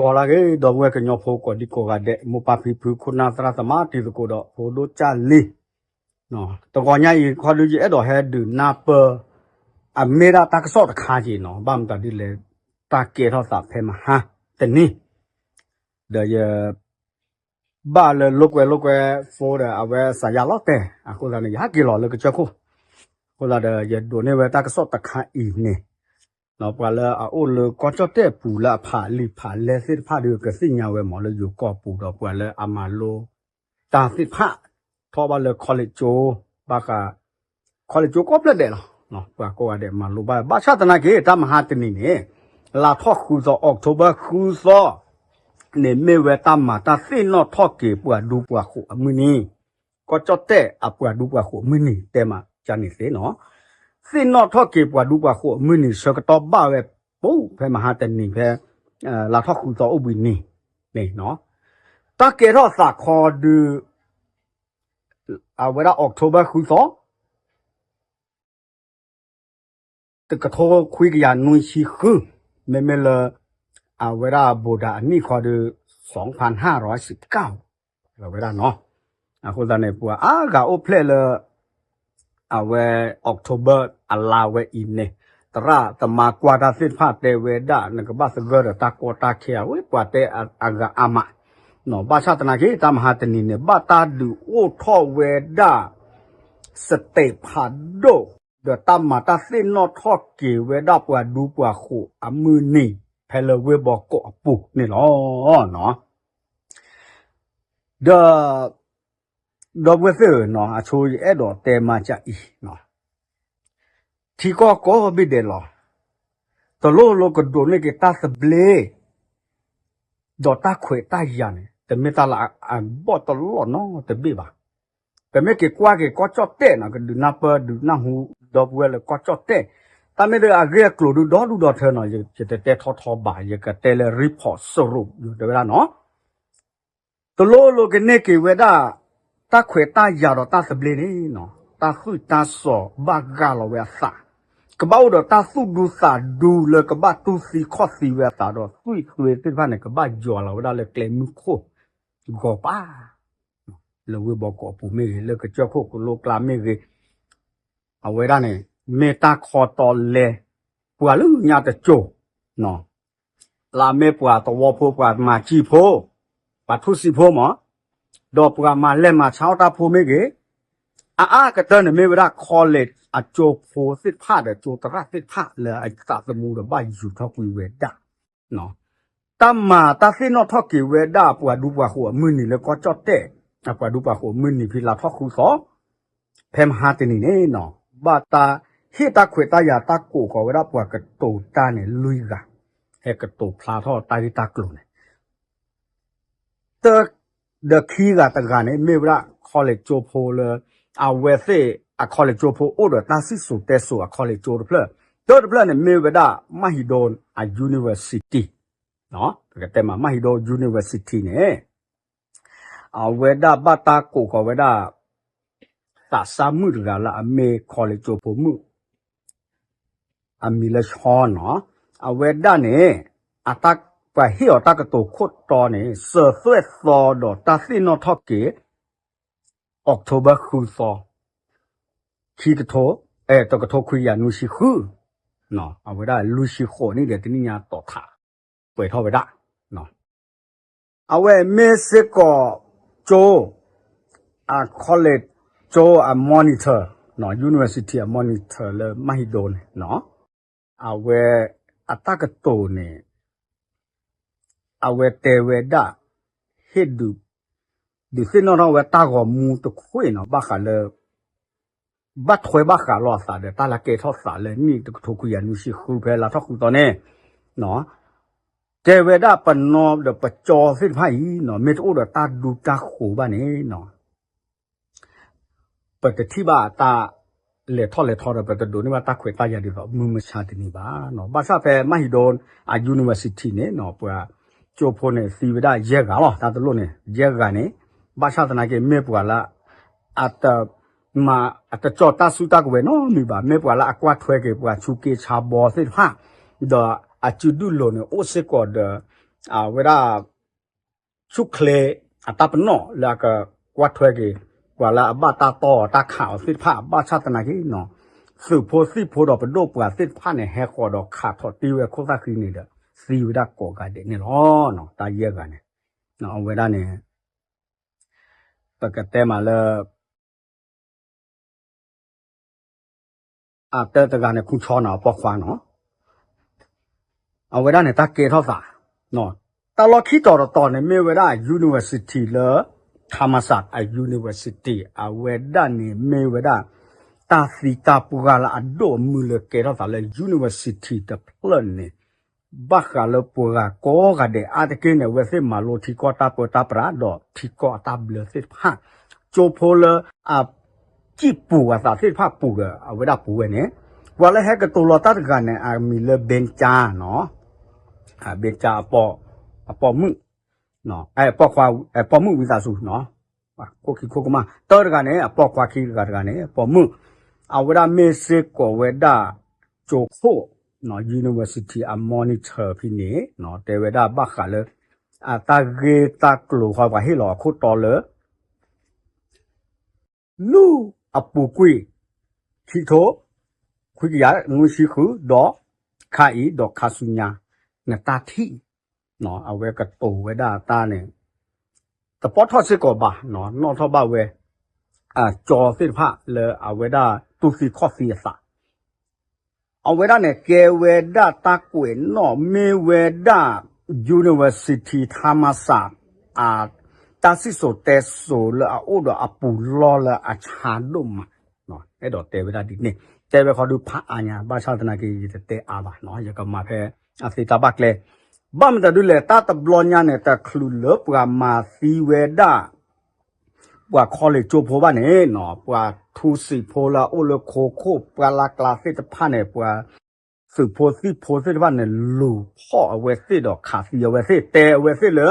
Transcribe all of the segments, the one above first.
ပီၢ်လၢဂ့ၤ ဒီပုၢ်ဝဲၢ်ကညီဖိကိးဒံကိးဂၤဒဲး မိၢ်ပၢ်ဖံဖု ခိၣ်နၢ်သရၣ်သမါ တံၤသကိးဒီးဖိဒိၣ်ကၢ်လံၤ, တဂီၤညါအံၤခီဒုး ယအဲၣ်ဒိးဟဲဒုးနၢ်ပၢၢ် အမ့ၢ်ဒၣ်တၢ်ကစီၣ်တခါက့ၤနီၤ ဘၣ်မတၤဒ်လဲၣ် တၢ်ကဲထီၣ်သးဖဲမဟါတနံၤ ဒီးယ ဘၣ်လၢလိာ်ကွဲလိာ်ကွဲ phone ဒီးအဝဲစးယါလီၤတဲာ် အဃိသတးန့ၣ် ယဟးက့ၤလီၤလၢကစၢၢ်ခိၣ်, အဃိသတးဒီး ယဒိးန့ၢ်ဝဲတၢ်ကစီၣ်တခါအံၤန့ၣ်, ပှၤလၢအအိၣ်လၢကီၢ်ကၠီၣ်တဲၣ်ပူၤလၢအဖးလံာ်ဖးလဲၢ်သ့ၣ်တဖၣ်ဒီး ကသ့ၣ်ညါဝဲမးလၢယိၤကီၢ်ပူၤဒီး ပှၤလၢအမၤလိတၢ်သ့ၣ်တဖၣ် ထီၣ်ဘၣ်လၢ college ကၠိ ဘၣ်ဃး college ကၠိကိးဖျၢၣ်ဒဲးလီၤ. ပှၤကိးဂၤဒဲးမၤလိဘၣ် ဘၣ်ဆၣ်သနာ်က့ တၢ်မဟါတနံၤန့ၣ် လါထီၣ်ဃုသီ October ဃုသီ န့ၣ်မ့ၢ်ဝဲတၢ်မၤတၢ်သ့ၣ်နီၣ်ထီၣ်က့ၤပှၤဒူပှၤဃိးအမုၢ်နံၤ, ကီၢ်ကၠီၣ်တဲၣ်အပှၤဒူပှၤဃိးအမုၢ်နံၤ တဲမးကန့ၣ်သ့နီၤ, သ့ၣ်နီၣ်ထီၣ်က့ၤပှၤဒူပှၤဃိးအမုၢ်နံၤ ဆၢကတီၢ်ဘၣ်ဝဲ ပူၤ ဖဲမဟါတနံၤဖဲ လါထီၣ်ဃုသီအိၣ်ဘှံးနံၤန့ၣ်, တၢ်ကဲထီၣ်သးခီဒုး အဝဲဒၣ် October ဃုသီ တကထိခွံကယၤနွံဆံဃု, မ့မ့ၢ်လၢ အဝဲဒၣ် ဗုဒ္ဓ အနံၣ်ခီဒုး သွင်พันห้าร้อยสิบเก้า အဝဲဒၣ်နီၤ, အဃိသတးန့ၣ် ပှၤအါဂၤအိၣ်ဖျဲၣ်လၢ အဝဲ October အလါဝဲအံၤန့ၣ်, သရၣ်သမါကွၢ်တၢ်သ့ၣ်တဖၣ်တဲဝဲဒၣ် နကဘၣ်သဂၢၢ်ဒီးတၢ်ကီတၢ်ခဲအဝဲ ပှၤတဲအဂၤအါမး, ဘၣ်ဆၣ်သနာ်က့ တၢ်မဟါတနံၤန့ၣ် ဘၣ်တၢ်ဒုးအိၣ်ထီၣ်ဝဲဒၣ် state ဖးဒိၣ် ဒီးတၢ်မၤတၢ်သ့ၣ်နီၣ်ထီၣ်က့ၤဝဲဒၣ်ပှၤဒူပှၤဃိးအမုၢ်နံၤ ဖဲလၢဝ့ၢ်ဘီကီးအပူၤန့ၣ်လီၤ. ဒီး ဒီပုၢ်ဝဲၢ်သ့ၣ်ဧၢ, အဆိယအဲၣ်ဒိးတဲမးကအံၤ, ထံကီၢ်ကိးဘ့ၣ်ဒဲးလီၤ, တလိၣ်လိၣ်ကဒိးန့ၢ်က့ၤတၢ်သဘျ့ ဒီးတၢ်ခွဲးတၢ်ယာ်န့ၣ် တမ့ၢ်တၢ်လၢအဘီၣ်တလီၢ်နီတဘ့ၣ်ဘၣ်. ပမ့ၢ်က့ၤကွၢ်က့ၤကီၢ်ကၠီၣ်တဲၣ်နီၤ, ကဒုးနၢ်ပၢၢ်ဒုးနၢ်ဟူ ဒီပုၢ်ဝဲၢ်လၢကီၢ်ကၠီၣ်တဲၣ်, တၢ်မ့ၢ်ဒ်အဂ့ၢ်အကျိၤဒုးဒီဒူၣ်ဒီထၢနီၤ, ယတတဲထီထီဘၣ်, ယကတဲလၢ report စရူး တဲဝဲဒၣ်နီၤ, တလိၣ်လိၣ်ကန့ၢ်က့ၤဝဲဒၣ် တၢ်ခွဲးတၢ်ယာ်ဒီးတၢ်သဘျ့န့ၣ်နီၤ, တၢ်သွံၣ်တၢ်စီၤဘၣ်ဂၢ်လီၤဝဲအသး, ကဘၣ်အိၣ်ဒီးတၢ်သူၣ်ဒူသးဒူလၢကဘၣ်တူၢ်သံခီၣ်သံဝဲအသးဒီး သွံၣ်သွဲသ့ၣ်တဖၣ်န့ၣ် ကဘၣ်ယွၤလီၤဝဲဒၣ်လၢကျဲမုၢ်ခိၣ် ဂီၤပၤ လၢဝ့ၢ်ဘီကီးအပူၤမ့ၢ်ဂ့ၤ, လၢကစၢၢ်ခိၣ်ကလိကျါမ့ၢ်ဂ့ၤ, အဝဲဒၣ်န့ၣ် မ့ၢ်တၢ်ခီတီလဲ ပှၤလၢညါတစိၤ, လၢမ့ၢ်ပှၤသဝီဖိ ပှၤမၤစံာ်ဖိ, ပှၤထူစံာ်ဖိမး, ဒီးပှၤမၤလဲၢ်မၤဆါအီၣ်တၢ်ဖိမ့ၢ်ဂ့ၤ, အအါကတၢၢ်န့ၣ်မ့ၢ်ဝဲဒၣ် college အကၠိဖိသ့ၣ်တဖၣ်ဒီးကၠိသရၣ်သ့ၣ်တဖၣ်လၢအသးသမူဒီးဘၣ်ယူၤထီၣ်ကွံာ်ဝဲဒၣ် တၢ်မၤတၢ်သ့ၣ်နီၣ်ထီၣ်က့ၤဝဲဒၣ်ပှၤဒူပှၤဃိးအမုၢ်နံၤလၢကီၢ်ကၠီၣ်တဲၣ်, အပှၤဒူပှၤဃိးအမုၢ်နံၤဖဲလါထီၣ်ဃုသီ, ဖဲမဟါတနံၤန့ၣ်နီၤ, ဘၣ်တၢ်ဟ့ၣ်တၢ်ခွဲးတၢ်ယာ်တၢ်ကိးဃီၤဝဲဒၣ်ပှၤကတိၤတၢ်န့ၣ်လွံၢ်ဂၤ, ဟဲကတိၤဖျါထီၣ်တၢ်ဂ့ၢ်တၢ်ကျိၤန့ၣ် တၢ ဒီးခံဂၤတဂၤန့ၣ် မ့ၢ်ဝဲဒၣ် college ကၠိဖိလၢ အဝဲသ့ၣ်အ college ကၠိဖိအိၣ်ဒီးတၢ်စံၣ်စိၤတဲစိၤအ college ကၠိတဖျၢၣ်, တၢတဖျၢၣ်န့ၣ် မ့ၢ်ဝဲဒၣ် မဟံၣ်ဒိၣ်အ university, ပကတဲမး မဟံၣ်ဒိၣ် university န့ၣ် အဝဲဒၣ်ဘၣ်တၢ်ကိးဃီၤဝဲဒၣ် သးစၢ်မုၣ်တဂၤလၢအမ့ၢ် college ကၠိဖိမုၣ် အမံၤလၢဆီနီၤ, အဝဲဒၣ်န့ၣ် အတၢ်ပှၤဟ့ၣ်အီၤတၢ်ကတိၤခိၣ်တီန့ၣ် စၢၤသွဲၣ်သီဒီးတၢ်သ့ၣ်နီၣ်ထီၣ်က့ၤ October ဃုသီ, ခံကထိ, အဲ တကထိခွံကယၤနွံဆံဃု, အဝဲဒၣ်လွံၢ်ဆံဃိးနံၣ်ဒီးတနံၣ်ညါတီၢ်ထး ပှဲၤထီၣ်ဝဲဒၣ် အဝဲမ့ၢ်စ့ၢ်ကီး ကၠိ အ college ကၠိအ monitor, university အ monitor လၢမဟံၣ်ဒိၣ်န့ၣ်နီၤ, အဝဲအတၢ်ကတိၤန့ၣ် အဝဲတဲဝဲဒၣ် ဟ့ၣ်ဒုး ဒုးသ့ၣ်နီၣ်ထီၣ်ဝဲတၢ်ဂီၤမူတခွံနီၤ, ဘၣ်ဃးလၢ ဘၣ်ထွဲဘၣ်ဃးလိာ်အသးဒီးတၢ်လၢကဲထီၣ်သးလၢနံၣ်တကထိခွံကယၤနွံဆံဃု ဖဲလါထီၣ်ဃုသီန့ၣ် တဲဝဲဒၣ်ပနီဒီးပကၠီသ့ၣ်တဖၣ်အံၤနီၤ, မ့ၢ်တအိၣ်ဒီးတၢ်ဒူတၢ်ဃိၤဘၣ်န့ၣ်နီၤ, ပတထံၣ်ဘၣ်တၢ်လဲၤထီၣ်လဲၤထီဒီး ပတဒိးန့ၢ်ဘၣ်တၢ်ခွဲးတၢ်ယာ်ဒ်သိးမုၢ်မဆါတနံၤဘၣ်နီၤ. ဘၣ်ဆၣ်ဖဲမဟံၣ်ဒိၣ်အ university န့ၣ်နီၤ, ပှၤကၠိဖိန့ၣ်သံဝဲဒၣ်ယဲၢ်ဂၤလီၤ, တၢ်တလိၣ်န့ၣ် ယဲၢ်ဂၤန့ၣ်, ဘၣ်ဆၣ်သနာ်က့ မ့ၢ်ပှၤလၢ အတ မၤအတကၠီၣ်တၢ်စုတၢ်ကဝဲၤနီတမံၤဘၣ်, မ့ၢ်ပှၤလၢအကွၢ်ထွဲက့ၤပှၤဆူးက့ဆါဘီသ့ၣ်တဖၣ်, ဒီးအစုဒုၣ်လိာ်န့ၣ် အိၣ်စ့ၢ်ကီးဒီး အဝဲဒၣ် ဆူၣ်ချ့အတၢ်ပနီၣ်လၢအကကွၢ်ထွဲက့ၤ ပှၤလၢအဘၣ်တၢ်တီၢ်အီၤတၢ်ခးအီၤသ့ၣ်တဖၣ် ဘၣ်ဆၣ်သနာ်က့နီၤ သုးဖိသံၣ်ဖိဒီးပဒိၣ်ပှၤသ့ၣ်တဖၣ်န့ၣ် ဟဲဃီၤဒီးခးထီၣ်တ့ၢ်ဝဲခိၣ်သၣ်ဃံန့ၣ်ဒီး သံဝဲဒၣ်ကိးဂၤဒဲးန့ၣ်လီၤ. တၢ်ယဲၢ်ဂၤန့ၣ် အဝဲဒၣ်န့ၣ် ပကတဲမးလၢ အတၢတဂၤန့ၣ် ခူၣ်ဆီနီၤ အပိာ်ခွါနီၤ အဝဲဒၣ်န့ၣ် တၢ်ကဲထီၣ်သး တၢ်လီၢ်ခံတီၤတတီၤန့ၣ် မ့ၢ်ဝဲဒၣ် university လၢ Thammasat အ university အဝဲဒၣ်န့ၣ်မ့ၢ်ဝဲဒၣ် တၢ်သံတၢ်ပှၢ်လၢအဒိၣ်အမုၢ်လၢကဲထီၣ်သးလၢ university တဖျၢၣ်န့ၣ် ဘၣ်ဃးလၢပှၤဂၤကိးဂၤဒဲးအါတက့ၢ်န့ၣ် အဝဲသ့ၣ်မၤလိထံကီၢ်တၢ်ပၢတၢ်ပြးဒီးထံကီၢ်အတၢ်ဘျၢသ့ၣ်တဖၣ် ကၠိဖိလၢအ စံၣ်ပူၤအသးသ့ၣ်တဖၣ်ပူၤဒီး အဝဲဒၣ်ပူၤဝဲန့ၣ် ပှၤလၢဟဲကတိၤလီၤတၢ်တဂၤန့ၣ် အမံၤလၢ Benca နီၤ Benca အပိာ်မုၣ် ပိာ်ခွါ ပိာ်မုၣ်ဝံသးစူၤနီၤ ခိၣ်ခံခိၣ်ကမၣ် တၢတဂၤန့ၣ် အပိာ်ခွါခံတဂၤတဂၤန့ၣ် ပိာ်မုၣ် အဝဲဒၣ်မ့ၢ်စ့ၢ်ကီးဝဲဒၣ် ကၠိခိၣ် university အ monitor ဖဲန့ၣ် တဲဝဲဒၣ်ဘၣ်ဃးလၢ အတၢ်ဂ့ၢ်တၢ်ကျိၤဃီပှၤဟ့ၣ်လီၤအခိၣ်တီလၢ နူၢ်အပူၤကွံာ် ခံကထိ ခွံကယၤနွံဆံဃု ဒီးခါအံၤ ဒီးခါဆူညါ နတၢ်ထံၣ် အဝဲကတိၤဝဲဒၣ်တၢ်န့ၣ် တပီထီၣ်စ့ၢ်ကီးဘၣ် နီၣ်ထီၣ်ဘၣ်ဝဲ အကၠိသ့ၣ်တဖၣ်လၢအဝဲဒၣ်တူၢ်သံခီၣ်သံအသး အဝဲဒၣ်န့ၣ် ကဲဝဲဒၣ်တၢ်ကွဲးနီၣ်မ့ၢ်ဝဲဒၣ် University Thammasat အ တၢ်စံၣ်စိၤတဲစိၤလၢအအိၣ်ဒီးအပူၤလီၢ်လၢအဆါဒိၣ်မး အဲၣ်ဒိးတဲဝဲဒၣ်ဒ်န့ၣ် တဲဝဲခီဒုဖးအါညါ ဘၣ်ဆၣ်သနာ်က့ ယတတဲအါဘၣ် ယကမၤဖဲအသ့တၢ်ဘၣ်ကျဲ ဘၣ်မတၤဒုလဲၣ် တၢ်တဘျီညါန့ၣ် တချုးလၢပှၤမၤသံဝဲဒၣ် ပှၤခီလ့ၣ်ကၠိဖိဘၣ်န့ၣ် ပှၤထူစံာ်ဖိလၢအအိၣ်လၢခိခိၣ်ပှၢ်လၢ်ကျါသ့ၣ်တဖၣ်န့ၣ် ပှၤသုးဖိသံၣ်ဖိသ့ၣ်တဖၣ်န့ၣ် လူၤဖီၣ်အဝဲသ့ၣ်ဒီးခးသံအဝဲသ့ၣ် တဲအဝဲသ့ၣ်လၢ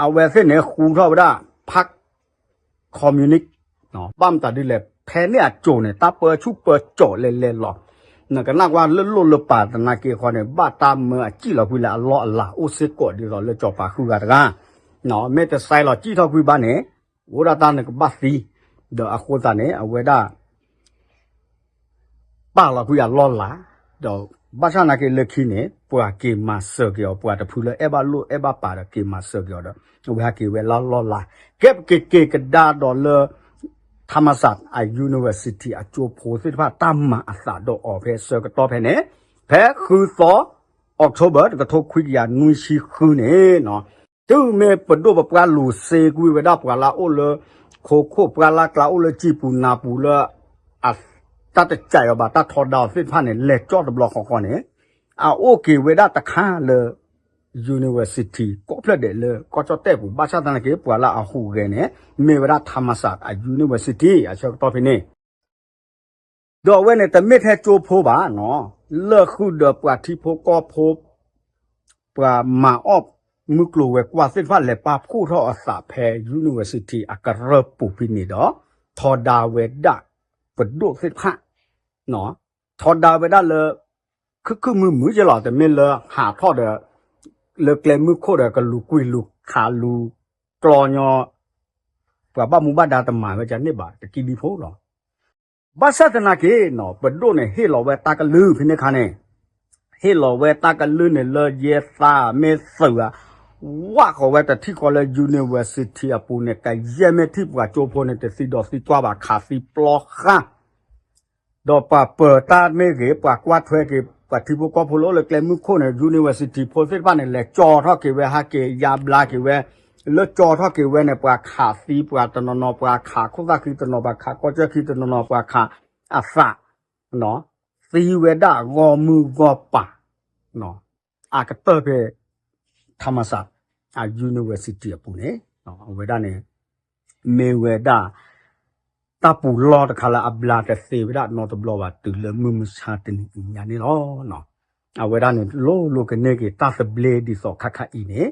အဝဲသ့ၣ်န့ၣ်ဃူထီၣ်ဝဲဒၣ် ဖးခီမူနံး ဘၣ်မတၤဒ်လဲၣ် ဖဲန့ၣ်အကၠိၤန့ၣ် တၢ်ပၢဆူၣ်ပၢစိးလဲၤလဲၤလီၤ နကနၣ်ကွၢ်လၢလိၣ်လၢပာ်သနာ်က့ဃီန့ၣ် ဘၣ်တၢ်မၢအစံၣ်လီၤကွံာ်လၢအလီၢ်အလၤအိၣ်စ့ၢ်ကီးဒ်သိးလၢစီၤပၤဃုဂၤတဂၤ မ့ၢ်တစဲးလီၤစံၣ်ထီၣ်ကွံာ်ဘၣ်န့ၣ် အိၣ်ဒၣ်တၢ်နကဘၣ်သံ ဒီးအဃိသတးန့ၣ် အဝဲဒၣ် ပာ်လီၤကွံာ်အလီၢ်လၤ ဒီးဘၣ်ဆၣ်သနာ်က့လၢခံန့ၣ် ပှၤက့ၤမၤစၢၤက့ၤအီၤ ပှၤတဖုလၢအဲၣ်ဘၣ်လိၣ်အဲၣ်ဘၣ်ပာ်ဒီးက့ၤမၤစၢၤက့ၤအီၤဒီး အဝဲဟဲက့ၤဝဲလၢလီၢ်လၤ ကဲပက့ၤက့ၤကဒါဒီးလၢ Thammasat အ university အကၠိဖိသ့ၣ်တဖၣ်တၢ်မၤအသးဒီးအီၤဖဲဆၢကတီၢ်ဖဲန့ၣ် ဖဲဃုသီ October တကထိခွံကယၤနွံဆံဃုန့ၣ် တုၤမ့ၢ်ပဒိၣ်ပပှၢ်လူၤစ့ကွံာ်ဝဲဒၣ်ပှၤလၢအအိၣ်လၢ ခိခိၣ်ပှၢ်လၢ်ကျါအိၣ်လၢစံာ်ပူၤနၤပူၤလၢ တၢ်တစးအီၤဘၣ်တၢ်ထီဒါအီၤသ့ၣ်တဖၣ်န့ၣ် လဲၤကၠီၣ်တဘျီဃီဃီန့ၣ် အအိၣ်က့ၤဝဲဒၣ်တခါလၢ university ကိးဖျၢၣ်ဒဲးလၢကီၢ်ကၠီၣ်တဲၣ်ပူၤ ဘၣ်ဆၣ်သနာ်က့ ပှၤလၢအဟူးဂဲၤန့ၣ် မ့ၢ်ဝဲဒၣ် Thammasat အ university အဆၢကတီၢ်ဖဲန့ၣ် ဒီးအဝဲန့ၣ်တမ့ၢ်ထဲကၠိဖိဘၣ်နီၤ လၢဃုာ်ဒီးပှၤထံဖိကီၢ်ဖိ ပှၤမၤအီၣ်မုၢ်ကျိၤဝဲၤကွာ်သ့ၣ်တဖၣ်လဲၤပာ်ဖှိၣ်ထီၣ်အသးဖဲ university အကရၢၢ်ပူၤဖဲန့ၣ်ဒီး ထီဒါဝဲဒၣ်ပဒိၣ်သ့ၣ်တဖၣ် ထီဒါဝဲဒၣ်လၢ ခုၣ်ခုၣ်မုာ်မုာ်က့လီၤ တမ့ၢ်လၢဟးထီၣ်ဒီး လၢကျဲမုၢ်ခိၣ်ဒီးကလူၤကွံာ်လူၤခးလူၤကျီညီ ပှၤဘၣ်မူဘၣ်ဒါတမၤဝဲဒ်န့ၣ်ဘၣ် တကံဒံဖိလီၤ. ဘၣ်ဆၣ်သနာ်က့နီၤ ပဒိၣ်န့ၣ်ဟ့ၣ်လီၤဝဲတၢ်ကလုၢ်ဖဲန့ၣ်အခါန့ၣ် ဟ့ၣ်လီၤဝဲတၢ်ကလုၢ်န့ၣ်လၢယဲသးမ့ၢ်သုးဧါ ဝၣ်ဃီၤဝဲတထံၣ်ဃီလၢ university အပူၤန့ၣ် ကယဲၢ်မ့ၢ်ထံၣ်ပှၤကၠိဖိန့ၣ် တသံဒီးသံကွၢ်ဘၣ် ခးသံပျီဃာ် ဒီးပှၤပၢၤတၢ်မ့ၢ်ဂ့ၤ ပှၤကွၢ်ထွဲက့ၤ ပှၤထံဖိကီၢ်ဖိလၢအိၣ်လၢကျဲမုၢ်ခိၣ်န့ၣ် university ဖိသ့ၣ်တဖၣ်န့ၣ် လဲၤကၠီထီၣ်က့ၤဝဲ ဟဲက့ၤယါဘျါက့ၤဝဲ လၢကၠီထီၣ်က့ၤဝဲန့ၣ် ပှၤခးသံပှၤတနီၤနီၤ ပှၤခးခိၣ်သၣ်ခံတနီၤ ပှၤခးကီၢ်ကၠီၣ်ခံတနီၤနီၤ ပှၤခးအသး သံဝဲဒၣ်ဂီၢ်မုၢ်ဂီၢ်ပၤ အကတၢၢ်ဖဲ ထၣ်မၤစၢ် အ university အပူၤန့ၣ် အဝဲဒၣ်န့ၣ် မ့ၢ်ဝဲဒၣ် တၢ်ပူၤလီၢ်တခါလၢအဘျါတသ့ဝဲဒၣ်နီတဘျီဘၣ် တုၤလၢမုၢ်မဆါတနံၤအံၤညါန့ၣ်လီၤ. အဝဲဒၣ်န့ၣ် လိၤလိၤကန့ၢ်က့ၤတၢ်သဘျ့ဒ်သိးခါခါအံၤန့ၣ်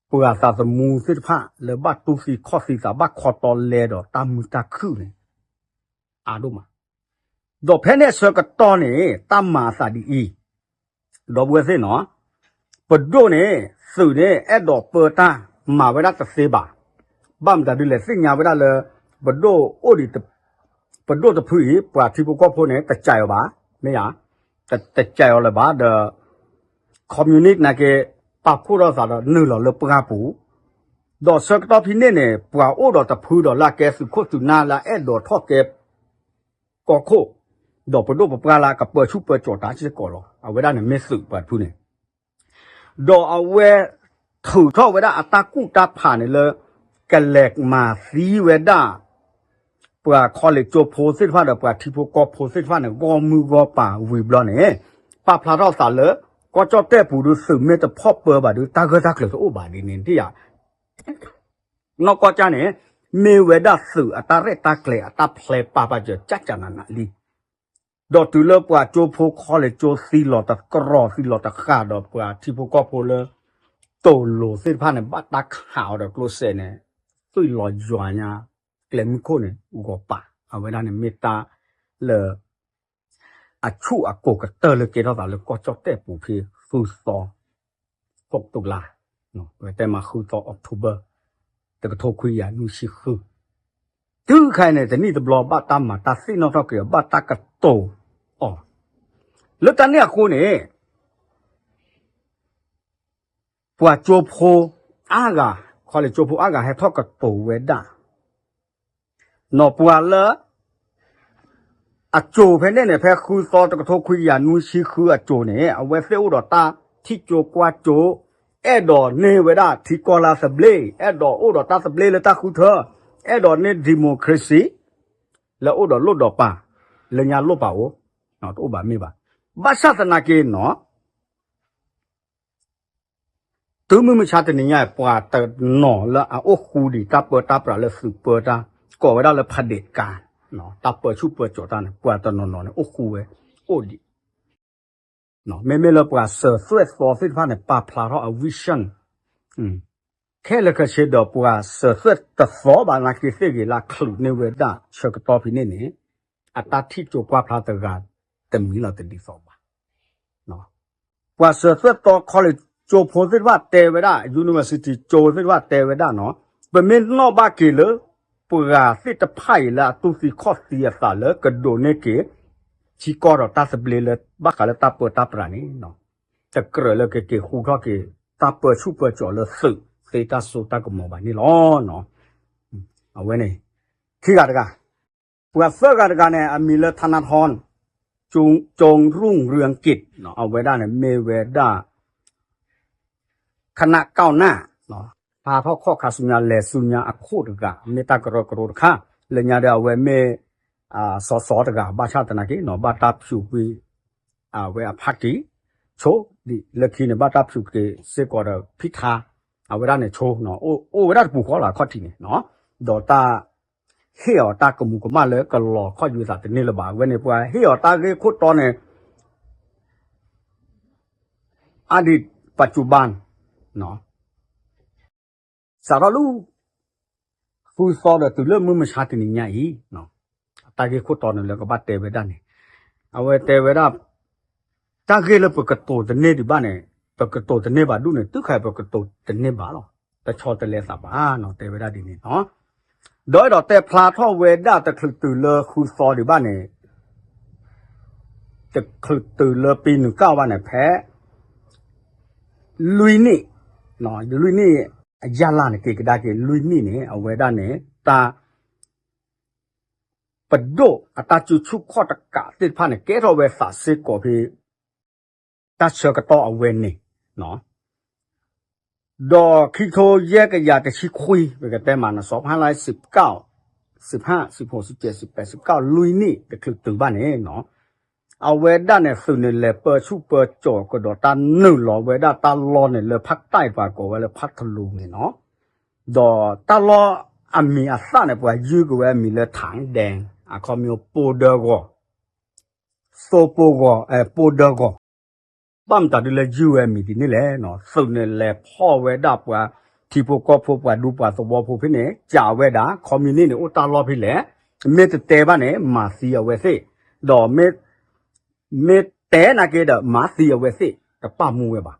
ပှၤသးသမူသ့ၣ်တဖၣ်လၢဘၣ်တူၢ်သံခီၣ်သံသး ဘၣ်ခီတီလဲဒီးတၢ်မုာ်တၢ်ခုၣ်န့ၣ် အါဒိၣ်မး ဒီးဖဲန့ၣ်အဆၢကတီၢ်န့ၣ် တၢ်မၤအသးဒ်အံၤ, ဒီပုၢ်ဝဲၢ်သ့ၣ်နီၤ, ပဒိၣ်န့ၣ် သုးန့ၣ် အဲၣ်ဒိးပၢတၢ်မၤဝဲဒၣ်တသ့ဘၣ်. ဘၣ်မတၤဒုလဲၣ် သ့ၣ်ညါဝဲဒၣ်လၢ ပဒိၣ်အိၣ်ဒံး ပဒိၣ်တဖုအံၤ ပှၤထံဖိကီၢ်ဖိန့ၣ် တစဲးအီၤဘၣ်, မ့ၢ်ယါ, တစဲးအီၤလၢၤဘၣ်ဒီး communist နာ်က့ ပာ်ဖှိၣ်ထီၣ်သးဒီးနုာ်လီၤလၢပှၢ်ပူၤ, ဒီးဆၢကတီၢ်ဖဲန့ၣ်န့ၣ် ပှၤအိၣ်ဒီးတဖုဒီးလၢအကဲသုးခိၣ်သုးနၢ်လၢအအဲၣ်ဒိးထီၣ်ကဲ ကီၢ်ခိၣ်, ဒီးပဒိၣ်ပပှၢ်လၢအကပၢဆူၣ်ပၢစိးတၢ်စ့ၢ်ကီးလီၤ. အဝဲဒၣ်န့ၣ်မ့ၢ်သုးပှၤတဖုန့ၣ် ဒီးအဝဲထုးထီၣ်ဝဲဒၣ်အတၢ်ကူၣ်တၢ်ဖးန့ၣ်လၢ ကလဲၤမၤသံဝဲဒၣ် ပှၤခီလ့ၣ်ကၠိဖိသ့ၣ်တဖၣ်ဒီး ပှၤထံဖိကီၢ်ဖိသ့ၣ်တဖၣ်န့ၣ် ဂီၢ်မုၢ်ဂီၢ်ပၤဝံၤဘျီန့ၣ် ပာ်ဖျါထီၣ်သးလၢ ကီၢ်ကၠီၣ်တဲၣ်ပူၤဒုး သုးမ့ၢ်တဖီၣ်ပၢဘၣ်ဒုး တၢ်ဂၢၢ်တၢ်ကျၢၤတအိၣ်ဘၣ်ဒ်န့ၣ် တယၤ နီၢ်ကီၢ်ကၠၢ်န့ၣ် မ့ၢ်ဝဲဒၣ်သုးအတၢ်ရဲၣ်တၢ်ကျဲၤအတၢ်ဖျဲးပာ်ပာ်စၢၤ ကၠၢ်ကၠၢ်နးနးလံ. ဒီးတုၤလၢပှၤကၠိဖိခီလ့ၣ်ကၠိသံလီၤတကြၢး သံလီၤတဃၢ်ဒီးပှၤထံဖိကီၢ်ဖိလၢ တိၢ်လိာ်သ့ၣ်တဖၣ်န့ၣ် ဘၣ်တၢ်ခးအီၤဒီးကျိစဲးန့ၣ် သွံၣ်လီၤယွၤညါ ကျဲမုၢ်ခိၣ်န့ၣ် ဂီၤပာ် အဝဲဒၣ်န့ၣ်မ့ၢ်တၢ်လၢ အဆူၣ်အကိၤကတၢၢ်လၢကဲထီၣ်သးလၢကီၢ်ကၠီၣ်တဲၣ်ပူၤဖဲဃုသီ ဃိးတုၤလါ, ပကတဲမးဃုသီ October တကထိခွံကယၤနွံဆံဃု, တုၤခဲအံၤန့ၣ် တနံၣ်တဘျီဘၣ်တၢ်မၤတၢ်သ့ၣ်နီၣ်ထီၣ်က့ၤအီၤ ဘၣ်တၢ်ကတိၤအီၤ, လၢတၢ်န့ၣ်အဃိန့ၣ် ပှၤကၠိဖိအါဂၤ, ခီလ့ၣ်ကၠိဖိအါဂၤဟဲထီၣ်ကတိၤဝဲဒၣ် နီၢ်ပှၤလၢ အစိၤဖဲန့ၣ်န့ၣ် ဖဲဃုသီတကထိခွံကယၤနွံဆံဃုအစိၤန့ၣ် အဝဲသ့ၣ်အိၣ်ဒီးတၢ်ထံၣ်ကၠိကွၢ်ကၠိ, အဲၣ်ဒိးန့ၢ်ဝဲဒၣ်ထံကီၢ်လၢသဘျ့, အဲၣ်ဒိးအိၣ်ဒီးတၢ်သဘျ့လၢတၢ်ဃုထၢ, အဲၣ်ဒိးန့ၢ် democracy လၢအိၣ်ဒီးလိၣ်ဒီးပာ်, လၢညါလိၣ်ပာ်အိၣ်, တအိၣ်ဘၣ်မ့ၢ်ဘၣ်. ဘၣ်ဆၣ်သနာ်က့နီၤ တုၤမုၢ်မဆါတနံၤညါ ပှၤတနီၤလၢအအိၣ်ဃူဒံးတၢ်ပၢတၢ်ပြးလၢသုးပၢတၢ် ကိးဝဲဒၣ်လၢ ဖဒ့းကါ, တၢ်ပၢဆူၣ်ပၢစိးတၢ်န့ၣ် ပှၤတနီၤနီၤန့ၣ် အိၣ်ဃူဝဲ အိၣ်ဒံး, မ့မ့ၢ်လၢပှၤစၢၤသွဲၣ်သီသ့ၣ်တဖၣ်န့ၣ် ပာ်ဖျါထီၣ်အ vision ခဲလၢာ်ခဲဆ့ဒီးပှၤစၢၤသွဲၣ်တသီဘၣ်နာ်က့သ့ၣ်ဂ့ၤလၢချုးန့ၢ်ဝဲဒၣ်ဆၢကတီၢ်ဖဲန့ၣ်န့ၣ် အတၢ်ထံၣ်ကၠိကွၢ်ဖျါတဂၤတမံၤလီၤတဒ်သိးဘၣ်. ပှၤစၢၤသွဲၣ်သီခီလ့ၣ်ကၠိဖိသ့ၣ်တဖၣ်တဲဝဲဒၣ် university ကၠိသ့ၣ်တဖၣ်တဲဝဲဒၣ်နီၤ ပမ့ၢ်နီၣ်ဘၣ်က့ၤလၢ ပှၤသ့ၣ်တဖၣ်အံၤလၢအတူၢ်သံခီၣ်သံအသးလၢကဒိးန့ၢ်က့ၤ ထံကီၢ်ဒီးတၢ်သဘျ့လၢဘၣ်ဃးလၢတၢ်ပၢတၢ်ပြးန့ၣ် တကြၢးလၢကက့ၤဃူထီၣ်က့ၤ တၢ်ပၢဆူၣ်ပၢစိးလၢသုးသ့တၢ်စိတၢ်ကမီၤဘၣ်န့ၣ်လီၤ. အဝဲန့ၣ် ခံဂၤတဂၤ ပှၤသၢဂၤတဂၤန့ၣ် အမံၤလၢ ထနထီၣ် ကၠိရူၢ်ရံၣ်က့း အဝဲဒၣ်န့ၣ်မ့ၢ်ဝဲဒၣ် ခနၣ်ကီၢ်နၢ် ဟးထီၣ်ခီၣ်ခါဆူညါ လဲၤဆူညါအခိၣ်တဂၤ မ့ၢ်တၢ်ကရၢကရိတခါ လၢညါဒီးအဝဲမ့ၢ် စီၤစီၤတဂၤ ဘၣ်ဆၣ်သနာ်က့ ဘၣ်တၢ်ဖၠူးကွံာ် အဝဲအဖါတံၢ် ဆိ ဒ်လၢခံန့ၣ် ဘၣ်တၢ်ဖၠူးက့ၤစ့ၢ်ကီးဒီးဖံထါ အဝဲဒၣ်န့ၣ်ဆိ အိၣ်ဝဲဒၣ်တပူၤဃီလီၤ အခီၣ်ထံးန့ၣ် ဒီးတၢ် ဟ့ၣ်အီၤတၢ်ကမူးကမၣ်လၢကလီၤခီၣ်ယွဲသးတန့ၢ်လၢၤဘၣ် အဝဲန့ၣ် ပှၤဟ့ၣ်အီၤတၢ်ဂ့ၢ်ခိၣ်တီန့ၣ် အါဒံးပၢ်စူၢ်ဘၣ် စးထီၣ်လၢ ဃုသီဒီးတုၤလၢမုၢ်မဆါတနံၤညါအံၤ တၢ်ဂ့ၢ်ခိၣ်တီန့ၣ်လၢကဘၣ်တဲဝဲဒၣ်န့ၣ် အဝဲတဲဝဲဒၣ် တၢ်ဂ့ၢ်လၢပကတိၤတန့ၢ်ဒံးဘၣ်န့ၣ် ပကတိၤတန့ၢ်ဘၣ်ဒူၣ်န့ၣ် တုၤခါပကတိၤတန့ၢ်ဘၣ်လီၤ. တဆီတလဲသးဘၣ်နီၤ တဲဝဲဒၣ်ဒ်န့ၣ်နီၤ ဒီးအဲၣ်ဒိးတဲဖျါထီၣ်ဝဲဒၣ်တချုးတုၤလၢဃုသီဒံးဘၣ်န့ၣ် တချုးတုၤလၢပံနုာ်ကၣ်ဘၣ်န့ၣ် ဖဲ လွံၢ်နံၣ် လွံၢ်နံၣ် အယၢ်လၢ်န့ၣ် က့ၤကဒါက့ၤလွံၢ်နံၣ်န့ၣ် အဝဲဒၣ်န့ၣ် တၢ် ပဒိၣ်အတၢ်စုဆူၣ်ခီၣ်တကးသ့ၣ်တဖၣ်န့ၣ် ကဲထီၣ်ဝဲသးစ့ၢ်ကီးဖဲ တၢ်ဆၢကတီၢ်အဝဲန့ၣ် ဒီးခံထိယဲၢ်ကယၤတဆံခွံ ပကတဲမးန့ၣ် စီၤဖါလါ စံးပကၣ် စံးဖး စံးဖိ စံးကဲး စံးပဲး စံးပကၣ် လွံၢ်နံၣ်တချုးတုၤဘၣ်န့ၣ် အဝဲဒၣ်န့ၣ် သုးန့ၣ်လဲၤပၢဆူၣ်ပၢစိးကဒီးတၢ်နုာ်လီၤဝဲဒၣ်တၢ်လီၢ်န့ၣ်လၢဖးတၢ်ပှၤကိးဝဲလၢဖးတလူးန့ၣ်နီၤ ဒီးတၢ်လီၢ်အမံၤအသၣ်န့ၣ် ပှၤယုၢ်က့ၤဝဲအမံၤလၢ ထၣ်ဒဲ အခီပညီ ပိၢ်ဒၢဂီၤ သိပိၢ်ဂီၤ ပိၢ်ဒၢဂီၤ ဘၣ်မတၤဒ်လၢယုၢ်ဝဲအမံၤဒ်န့ၣ်လဲၣ်နီၤ သုးန့ၣ်လဲၤဖီၣ်ဝဲဒၣ်ပှၤထံဖိကီၢ်ဖိပှၤဒူပှၤသဝီဖိဖဲန့ၣ် ကးဝဲဒၣ် ခီမံၤနံၣ်န့ၣ် အိၣ်တၢ်လီၢ်ဖဲလဲၣ် မ့ၢ်တတဲဘၣ်န့ၣ် မၤသံအဝဲသ့ၣ် ဒီး မ့ၢ်တဲနာ်က့ဒီး မၤသံအဝဲသ့ၣ် တပာ်မူဝဲဘၣ်.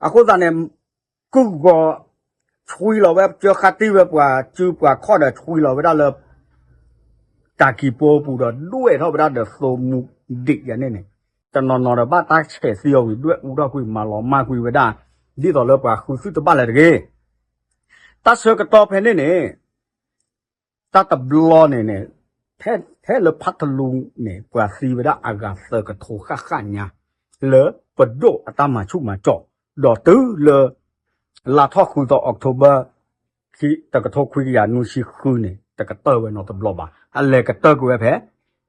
အဃိသတးန့ၣ် ကုၢ်ဂီၤ ဆွံလီၤဝဲ ကၢဃာ်တံၢ်ဝဲပှၤစုပှၤခီၣ်ဒီး ဆွံလီၤဝဲဒၣ်လၢ တၢ်ကံၢ်ပူၤပူၤဒီး ဒွဲၣ်ထီၣ်ဝဲဒၣ်ဒီးသိမူဒံးယၤန့ၣ်န့ၣ် တနီၤနီၤဒီးဘၣ်တၢ်ဆဲးသံအီၤဝံၤ ဒွဲၣ်အူထီၣ်ကွံာ် မၤလီၤမၢ်ကွံာ်ဝဲဒၣ် ဒ်သိးလၢပှၤဃုသုတဘၣ်လၢၤတဂ့ၤ. တၢ်ဆၢကတီၢ်ဖဲန့ၣ်န့ၣ် တၢ်တဘျီန့ၣ်န့ၣ် ဖဲလၢဖးထလူန့ၣ် ပှၤသံဝဲဒၣ်အဂၤသၢကထိဃၣ်ဃၣ်ညါ လၢပဒိၣ်အတၢ်မၤဆူၣ်မၤစီၣ် ဒီးတုၤလၢ လါထီၣ်ဃုသီ October တကထိခွံကယၤနွံဆံဃုန့ၣ် တကတၢၢ်ဝဲနီတဘျီဘၣ်. အလဲၤကတၢၢ်ကွံာ်ဝဲဖဲ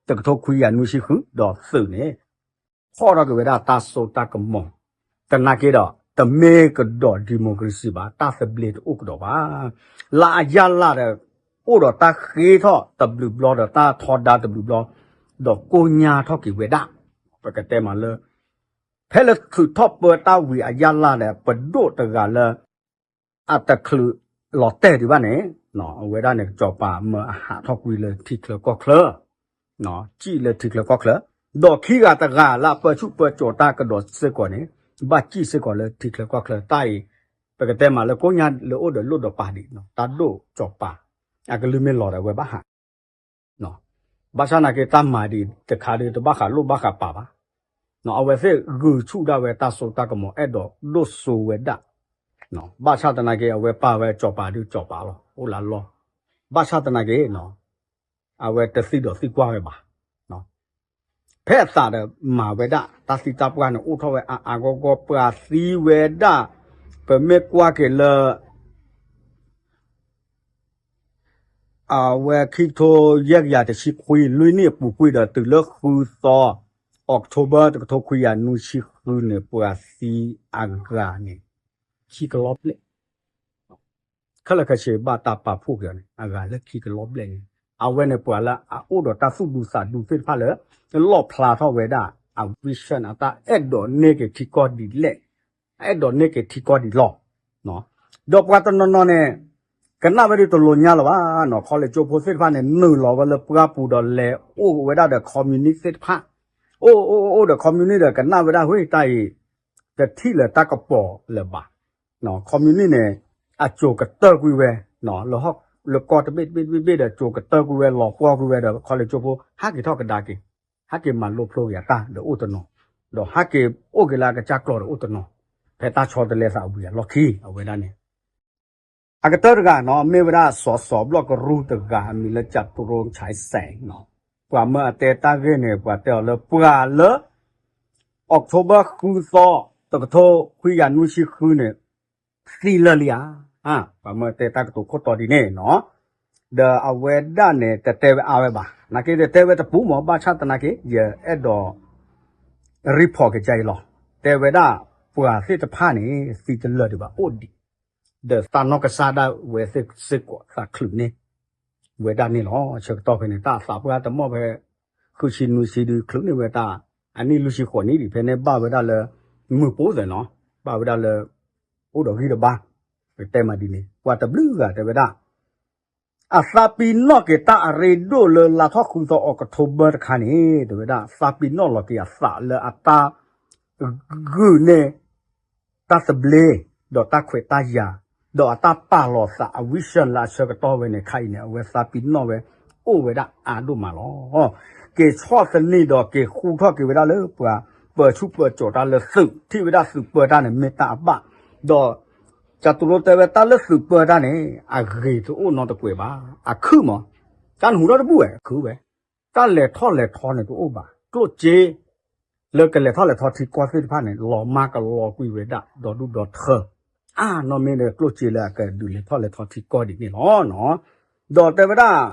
တကထိခွံကယၤနွံဆံဃု ဒီးသုးန့ၣ် ဖီၣ်ထီၣ်က့ၤဝဲဒၣ်တၢ်စိတၢ်ကမီၤ သနာ်က့ဒီး တမ့ၢ်ကဒီး democracy ဘၣ်, တၢ်သဘျ့တအိၣ်ကဒီးဘၣ်. လၢအယၢ်လၢ်ဒီး အိၣ်ဒီးတၢ်ဃ့ထီၣ်တဘျုးဘျီဒီး တၢ်ထီဒါတဘျုးဘျီ ဒီးကိညါထီၣ်က့ၤဝဲဒၣ် ပကတဲမးလၢ ဖဲလၢထုးထီၣ်ပၢတၢ်ဝံၤအယၢ်လၢ်ဒီး ပဒိၣ်တဂၤလၢ အတချုးလီၤတဲာ်ဒံးဘၣ်န့ၣ် အဝဲဒၣ်န့ၣ် ကစီၤပၤမၢအဟးထီၣ်ကွံာ်လၢထံချၢကီၢ်ချၢ စံၣ်လၢထံချၢကီၢ်ချၢ, ဒီးခံဂၤတဂၤလၢအပၢဆူၣ်ပၢစိးတၢ်ကဒီးစ့ၢ်ကီးန့ၣ် ဘၣ်စံၣ်စ့ၢ်ကီးလၢထံချၢကီၢ်ချၢတၢ်အံၤ, ပကတဲမးလၢကိညါလၢအိၣ်ဒီးလိၣ်ဒီးပာ်ဒံး တၢ်ဒိၣ်ကစီၤပၤ အကလုၢ်မ့ၢ်လီၤဒီးအဝဲဘၣ်ဟး ဘၣ်ဆၣ်သနာ်က့တၢ်မၤဒံးတခါဒီးတဘၣ်ဃးလိၣ်ဘၣ်ဃးပာ်ဘၣ်, အဝဲသ့ၣ်ဂုာ်ဆူၣ်ဒၣ်ဝဲတၢ်စိတၢ်ကမီၤအဲၣ်ဒိးဒိၣ်စိဝဲဒၣ်, ဘၣ်ဆၣ်သနာ်က့အဝဲပာ်ဝဲကစီၤပၤဒုးကစီၤပၤလီၤ အိၣ်လၢလီၢ်, ဘၣ်ဆၣ်သနာ်က့ အဝဲတသံဒီးသံကွၢ်ဝဲဘၣ်. ဖဲအသးဒီးမၤဝဲဒၣ် တၢ်သံတၢ်ပှၢ်န့ၣ် အိၣ်ထီၣ်ဝဲအါအါဂီၢ်ဂီၢ် ပှၤသံဝဲဒၣ် ပမ့ၢ်ကွၢ်က့ၤလၢ အဝဲခံကထိယဲၢ်ကယၤတဆံခွံ လွံၢ်နံၣ်အပူၤကွံာ်ဒီး တုၤလၢဃုသီ October တကထိခွံကယၤနွံဆံဃုန့ၣ် ပှၤသံအဂၤန့ၣ် ခံကလီၤဘျဲၣ် ခဲလၢာ်ခဲဆ့ဘၣ်တၢ်ပာ်ဖှိၣ်က့ၤအီၤန့ၣ် အဂၤလၢခံကလီၤဘျဲၣ်န့ၣ် အဝဲန့ၣ် ပှၤလၢအအိၣ်ဒီးတၢ်သူၣ်ဒူသးဒူသ့ၣ်တဖၣ်လၢ လီၣ်ဖျါထီၣ်ဝဲဒၣ် အ vision အတၢ်အဲၣ်ဒိးန့ၢ်က့ၤထံကီၢ်ဒ်လဲၣ်, အဲၣ်ဒိးန့ၢ်က့ၤထံကီၢ်ဒ်လဲၣ်, ဒီးပှၤတနီၤနီၤန့ၣ် ကနၣ်ဝဲဒၣ်တလိၤညါလၢၤဘၣ်နီၤ, ခီလ့ၣ်ကၠိဖိသ့ၣ်တဖၣ်န့ၣ် နုာ်လီၤဝဲလၢပှၢ်ပူၤဒီးလဲၤအိၣ်ဝဲဒၣ်ဒီး communist သ့ၣ်တဖၣ်, အိၣ်အိၣ်အိၣ်ဒီး communist ဒီးကနၣ်ဝဲဒၣ် ဟ့ၣ်တၢ်အံၤ တထံၣ်လၢၤတၢ်ကပီၤလၢၤဘၣ်, communist န့ၣ် အစိၤကတၢၢ်ကွံာ်ဝဲ လၢဟီၣ်လၢကီၢ်တဘ့ၣ်တဘ့ၣ်တဘ့ၣ်ဒီး စိၤကတၢၢ်ကွံာ်ဝဲ လီၤပှီၢ်ကွံာ်ဝဲဒီး ခီလ့ၣ်ကၠိဖိ ဟဲက့ၤထီၣ်ကဒါက့ၤ, ဟဲက့ၤမၤလိဖျိက့ၤအတၢ်ဒီးအိၣ်တနီၤ, ဒီးဟဲက့ၤအိၣ်က့ၤလၢအကစၢ်ကျိာ်ဒီးအိၣ်တနီၤ, ဖဲတၢ်ဆီတလဲသးဝံၤအလီၢ်ခံ အဝဲဒၣ်န့ၣ် အကတၢၢ်တဂၤနီၤ မ့ၢ်ဝဲဒၣ်စီၤစီၤဘျီၣ်ကရူၢ်တဂၤ အမံၤလၢ ကၠတူရိ ဆဲးစဲး ပှၤမၢအတဲတၢ်ဂ့ၢ်န့ၣ် ပှၤတဲအီၤလၢပှၤလၢ October ဃုသီ တကထိခွံကယၤနွံဆံဃုန့ၣ် သံလၢာ်လံဧါ, ပှၤမၢတဲတၢ်ကတိၤခိၣ်တီဒ်န့ၣ်နီၤ, ဒီးအဝဲဒၣ်န့ၣ် တတဲဝဲအါဝဲဘၣ်, နာ်က့တတဲဝဲတပူၤမး ဘၣ်ဆၣ်သနာ်က့ ယအဲၣ်ဒိး report က့ၤကအံၤလီၤ, တဲဝဲဒၣ် ပှၤသ့ၣ်တဖၣ်န့ၣ် သံတလၢာ်ဒံးဘၣ်အိၣ်ဒံး ဒီးသးနီၢ်ကစၢ်ဒၣ်ဝဲသ့ၣ်စ့ၢ်ကီးသးချုးန့ၢ် ဝဲဒၣ်န့ၣ်လီၤ. ဆၢကတီၢ်ဖဲန့ၣ် တၢ်သးပှၢ်တမီၢ်ဖဲ ဃုဆံနွံဆံဒုးချုးန့ၢ်ဝဲတၢ် အနံၣ်လွံၢ်ဆံဃိးနံၣ်ဒံး ဖဲန့ၣ်ဘၣ်ဝဲဒၣ်လၢ မုၢ်ပိၢ်သဲးနီၤ, ဘၣ်ဝဲဒၣ်လၢ အိၣ်ဒီးဂံၢ်ဒီးဘါ, ပတဲမးဒ်န့ၣ် ပှၤတဘျုးဂၤတဲဝဲဒၣ် အသးပ့ၤနီၣ်က့ၤတၢ်အရ့ဒိၣ်လၢလါထီၣ်ဃုသီ October တခါန့ၣ် တဲဝဲဒၣ် သးပ့ၤနီၣ်လီၤက့ၤအသးလၢအတၢ် ဂုာ်န့ၢ် တၢ်သဘျ့ ဒီးတၢ်ခွဲးတၢ်ယာ် ဒီးအတၢ်ပာ်လီၤသးအ vision လၢအဆၢကတီၢ်ဝဲန့ၣ် ခါအံၤန့ၣ် အဝဲသးပ့ၤနီၣ်ဝဲ အိၣ်ဝဲဒၣ်အါဒိၣ်မးလီၤ. က့ၤဆီၣ်သနံးဒီးက့ၤဃူထီၣ်က့ၤဝဲဒၣ်လၢပှၤပၢဆူၣ်ပၢစိးတၢ်လၢသုး ထံၣ်ဝဲဒၣ်သုးပၢတၢ်န့ၣ် မ့ၢ်တၢ်အဘၣ်, ဒီး ကၠတူရိတဲဝဲတၢ်လၢသုးပၢတၢ်န့ၣ် အဂ့ၤတအိၣ်နီတကွဲးဘၣ်, အခုၣ်မး, တၢ်နဟူထီၣ်တဘူၣ်ဝဲ အခုၣ်ဝဲ, တၢ်လဲၤထီၣ်လဲၤထီန့ၣ်တအိၣ်ဘၣ်, ကျိၣ်စ့ လၢကလဲၤထီၣ်လဲၤထီထံကီၢ်သ့ၣ်တဖၣ်န့ၣ် လီၤမၢ်ကလီၤကွံာ်ဝဲဒၣ် ဒီဒူၣ်ဒီထၢ, အါနီၢ်မ့ၢ်ဒီးကျိၣ်စ့လၢအကဒုးလဲၤထီၣ်လဲၤထီထံကီၢ်ဒ်န့ၣ်လီၤ. ဒီးတဲဝဲဒၣ်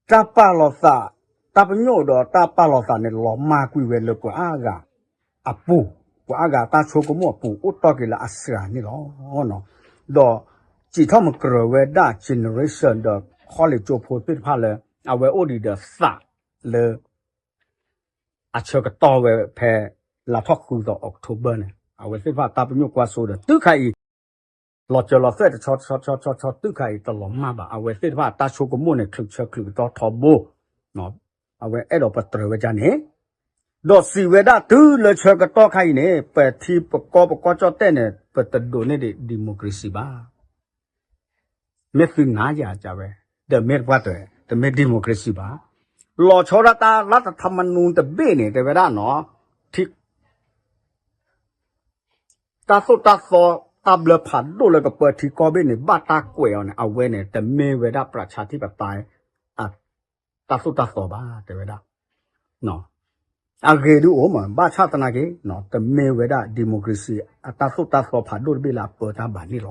တၢ်ပာ်လီၤသး, တၢ်ပညိၣ်ဒီးတၢ်ပာ်လီၤသးန့ၣ် လီၤမၢ်ကွံာ်ဝဲလၢပှၤအါဂၤအပူၤ, ပှၤအါဂၤတၢ်ဆိကမိၣ်အပူၤ အိၣ်တီၢ်က့ၤလၢအစှၤန့ၣ်လီၤ. ဒီးစံးထီၣ်မကြၢးဝဲဒၣ် generation ဒီး ခီလ့ၣ်ကၠိဖိသ့ၣ်တဖၣ်လၢ အဝဲအိၣ်ဒံးဒီးသးလၢ အဆၢကတီၢ်ဝဲဖဲ လါထီၣ်ဃုသီ October န့ၣ် အဝဲသ့ၣ်တဖၣ်တၢ်ပညိၣ်ကွၢ်စိဒီး တုၤခါအံၤ လီၤစၢၤလီၤသွဲၣ်တဆီဆီဆီဆီဆီ တုၤခါအံၤတလီၤမၢ်ဘၣ်. အဝဲသ့ၣ်တဖၣ်တၢ်ဆိကမိၣ်န့ၣ် ချုးဆၢချုးကတီၢ်ထီဘိ, အဝဲအဲၣ်ဒိးပတြၢၤဝဲဒ်န့ၣ် ဒီးစံးဝဲဒၣ်တုၤလၢဆၢကတီၢ်ခါအံၤန့ၣ် ပထံပကီၢ်ပကီၢ်ကၠီၣ်တဲၣ်န့ၣ် ပတဒိးန့ၢ်ဒံး democracy ဘၣ်. မ့ၢ်သုနၤယၤကဝဲ, ဒီးမ့ၢ်တပှၢ်တၢၢ် တမ့ၢ် democracy ဘၣ်. လီၤဆီဒၣ်တၢ် รัฐธรรมนูญ တဘ့ၣ်န့ၣ် တဲဝဲဒၣ်နီၤ, ထံ တၢ်သိၣ်တၢ်သီ တၢ်ဘျၢဖးဒိၣ်လၢကပၢထံကီၢ်ဘ့ၣ်န့ၣ် ဘၣ်တၢ်ကွဲးအီၤန့ၣ် အဝဲန့ၣ် တမ့ၢ်ဝဲဒၣ် ประชาธิปไตย အတၢ်သိၣ်တၢ်သီဘၣ် တဲဝဲဒၣ်. အဂ့ၢ်ဒုးအိၣ်မး ဘၣ်ဆၣ်သနာ်က့ တမ့ၢ်ဝဲဒၣ် democracy အတၢ်သိၣ်တၢ်သီဖးဒိၣ်တဘ့ၣ်လၢအပၢတၢ်ဘၣ်န့ၣ်လီၤ.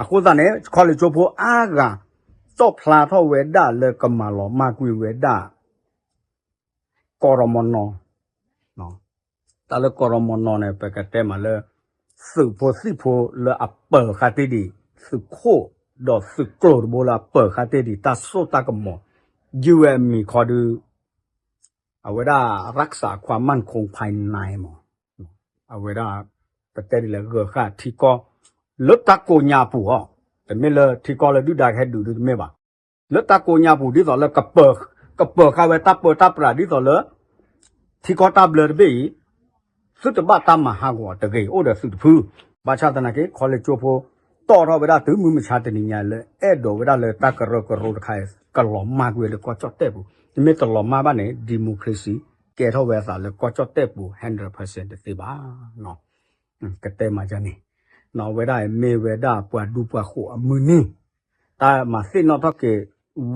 အဃိသတးန့ၣ် ခီလ့ၣ်ကၠိဖိအါဂၤ တီၣ်ဖျါထီၣ်ဝဲဒၣ်လၢကမၤလီၤမၢ်ကွံာ်ဝဲဒၣ် ကီၢ်ရမနီၤ တၢ်လၢကီၢ်ရမနီၤန့ၣ် ပကတဲမးလၢ သုးဖိသံၣ်ဖိလၢအပၢၤဃာ်တ့ၢ်ဒံး သုးခိၣ် ဒီးသုးကျိၤတဘိလၢအပၢၤဃာ်တ့ၢ်ဒံး တၢ်စိတၢ်ကမီၤ ယုၢ်ဝဲအမံၤခီဒုး အဝဲဒၣ် รักษาความมั่นคงภายใน မး အဝဲဒၣ် ပတဲဒ်လဲၣ် ဂၢၤဃာ်ထံကီၢ် လၢတၢ်ကိးညါအပူၤအီၤ တမ့ၢ်လၢထံကီၢ်လၢဒုၣ်ဒါကဟဲဒုးဒုးတမ့ၢ်ဘၣ်. လၢတၢ်ကိးညါပူၤ ဒ်သိးလၢ ကပၢၤဃာ်ဝဲတၢ်ပၢတၢ်ပြးဒ်သိးလၢ ထံကီၢ်တၢ်ဘျၢတဘ့ၣ်အံၤ သုတဘၣ်တၢ်မၤဟးဂီၤတဂ့ၤ အိၣ်ဒီးသုးတဖု. ဘၣ်ဆၣ်သနာ်က့ ခီလ့ၣ်ကၠိဖိ တီၣ်ထီၣ်ဝဲဒၣ်တုၤမုၢ်မဆါတနံၤညါလၢ အဲၣ်ဒိးဝဲဒၣ်လၢတၢ်ကရၢကရိတခါအံၤ ကလီၤမၢ်ကွံာ်လၢကီၢ်ကၠီၣ်တဲၣ်ပူၤ, မ့ၢ်တလီၤမၢ်ဘၣ်န့ၣ် democracy ကဲထီၣ်ဝဲအသးလၢကီၢ်ကၠီၣ်တဲၣ်ပူၤ hundred percent တသ့ဘၣ်. ကတဲမးယန့ၣ် အဝဲဒၣ်မ့ၢ်ဝဲဒၣ်ပှၤဒူပှၤဃိးအမုၢ်နံၤ တၢ်မၤသ့ၣ်နီၣ်ထီၣ်က့ၤ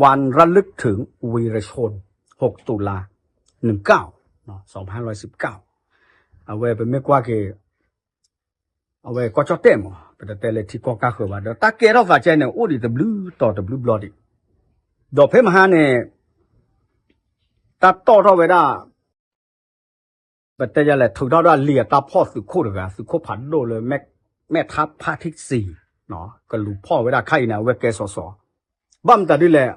วันระลึกถึงวีรชน หกตุลา หนึ่งเก้า สองพันห้าร้อยสิบเก้า အဝဲပမ့ၢ်ကွၢ်က့ၤ အဝဲကီၢ်ကၠီၣ်တဲၣ်မး ပတတဲလၢထံကီၢ်ကါဃၢၤဘၣ်ဒီး တၢ်ကဲထီၣ်သးကဲန့ၣ် အိၣ်ဒံးတဘျုးတီၤတဘျုးဘျီဒံး ဒီးဖဲမဟါန့ၣ် တၢ်တီၣ်ထီၣ်ဝဲဒၣ် ပတဲယလဲၣ် ထုးထီၣ်ဒၣ်လံာ်အတၢ်ဖီၣ်သုးခိၣ်တဂၤ သုးခိၣ်ဖးဒိၣ်လၢ မဲၣ်ထါဖါထံစံၤ ကလူၤဖီၣ်ဝဲဒၣ်ခါအံၤန့ၣ် အဝဲကဲစီၤစီၤ ဘၣ်မတၤဒ်လဲၣ်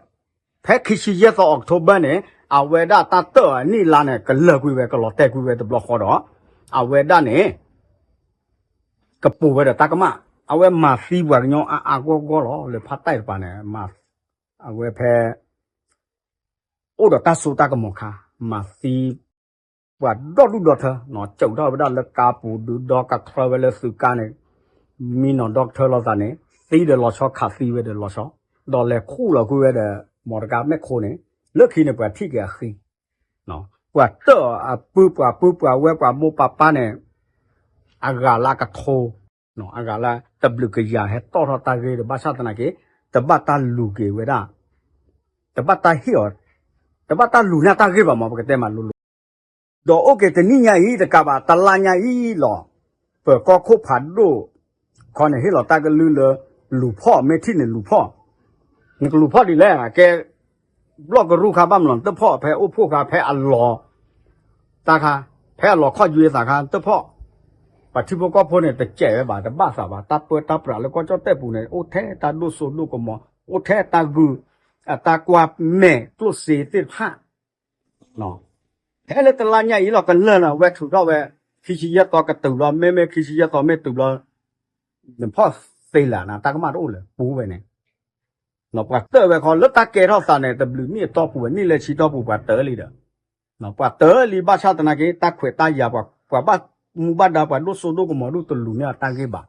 ဖဲခံဆံယဲၢ်သီ October န့ၣ် အဝဲဒၣ်တၢ်တၢၢ်အနံၣ်အလါန့ၣ် ကလၢာ်ကွံာ်ဝဲ ကလီၤတဲာ်ကွံာ်ဝဲတဘျီဃီဒီး အဝဲဒၣ်န့ၣ် ကပိာ်ဝဲဒီးတၢ်ကမၣ် အဝဲမၤသံပှၤကညီအါအါဂီၢ်ဂီၢ်လီၤ လၢဖးတၢ်တပၤန့ၣ် အဝဲဖဲ အိၣ်ဒီးတၢ်စိတၢ်ကမီၤခါ မၤသံ ပှၤဒီဒူၣ်ဒီထၢ ကၠိးထီၣ်ဝဲဒၣ်လၢကါပူၤ ဒုးဒီကချၢဝဲလၢသုးကါန့ၣ် မံနီၤဒီကထၢလိာ်သးန့ၣ် သံဒီးလီၤဆီ ခးသံဝဲဒီးလီၤဆီ ဒီးလဲၤခူၣ်လီၤကွံာ်ဝဲဒီး မီတကါမဲာ်ခိၣ်န့ၣ် လၢခံန့ၣ် ပှၤထံၣ်က့ၤအဃံ ပှၤတၢၢ်အပုၢ်ပှၤပုၢ်ပှၤဝဲၢ်ပှၤမိၢ်ပၢ်ပၢ်န့ၣ် အဂၤလၢအကထိ အဂၤလၢတဘျုးကယၤဟဲတီၣ်ထီၣ်တၢ်ဂ့ၢ်ဒီး ဘၣ်ဆၣ်သနာ်က့ တဘၣ်တၢ်လူၤက့ၤဝဲဒၣ် တဘၣ်တၢ်ဟ့ၣ်အီၤ တဘၣ်တၢ်လူၤန့ၢ်တၢ်ဂ့ၢ်ဘၣ်မး ပကတဲမးလိၤလိၤ ဒီးအိၣ်က့ၤတနံၣ်ညါအံၤတကးဘၣ် တလါညါအံၤလီၤ ပၢၤကီၢ်ခိၣ်ဖးဒိၣ် ခီန့ၣ်ဟ့ၣ်လီၤတၢ်ကလုၢ်လၢ လူၤဖီၣ် မ့ၢ်ထံၣ်န့ၣ်လူၤဖီၣ် နကလူၤဖီၣ်ဒ်လဲၣ် ကဲ ဘျီၣ်ကရူၢ်ခါဘၣ်မလီၤ နတဖီၣ် ဖဲအိၣ်ဖှိၣ်ခါ ဖဲအလီၤ တၢ်ခါ ဖဲအလီၤခီၣ်ယွဲသးခါ နတဖီၣ် ပှၤထံဖိကီၢ်ဖိန့ၣ် တစဲးဝဲဘၣ် တဘၣ်သးဘၣ် တၢ်ပၢတၢ်ပြးလၢကီၢ်ကၠီၣ်တဲၣ်ပူၤန့ၣ် အိၣ်ထဲတၢ်ဒိၣ်စိဒိၣ်ကမီၤ အိၣ်ထဲတၢ်ဂုာ် အတၢ်ကွၢ်မဲာ်ကျိၣ်စ့သ့ၣ်တဖၣ် ဖဲလၢတလါညါအံၤလီၤ ကလၢာ်လီၤ ဝဲထုးထီၣ်ဝဲ ခံဆံယဲၢ်သီကတုၤလီၤ မ့မ့ၢ်ခံဆံယဲၢ်သီမ့ၢ်တုၤလီၤ နဖီၣ်သ့လၢ်နၤ တၢ်ကမၣ်တအိၣ်လၢၤ ပူၤဝဲန့ၣ် ပှၤတၢၢ်ဝဲခီ လၢတၢ်ကဲထီၣ်သးန့ၣ် တဘျုးနံၣ်အတီၢ်ပူၤဝဲ နံၣ်လၢဆံတီၢ်ပူၤ ပှၤတၢၢ်လံဒီး ပှၤတၢၢ်လံ ဘၣ်ဆၣ်သနာ်က့ တၢ်ခွဲးတၢ်ယာ် ပှၤ ပှၤဘၣ်မူဘၣ်ဒါ ပှၤဒိၣ်စိဒိၣ်ကမီၤဒိၣ်တလူၤန့ၢ်အတၢ်ဂ့ၢ်ဘၣ်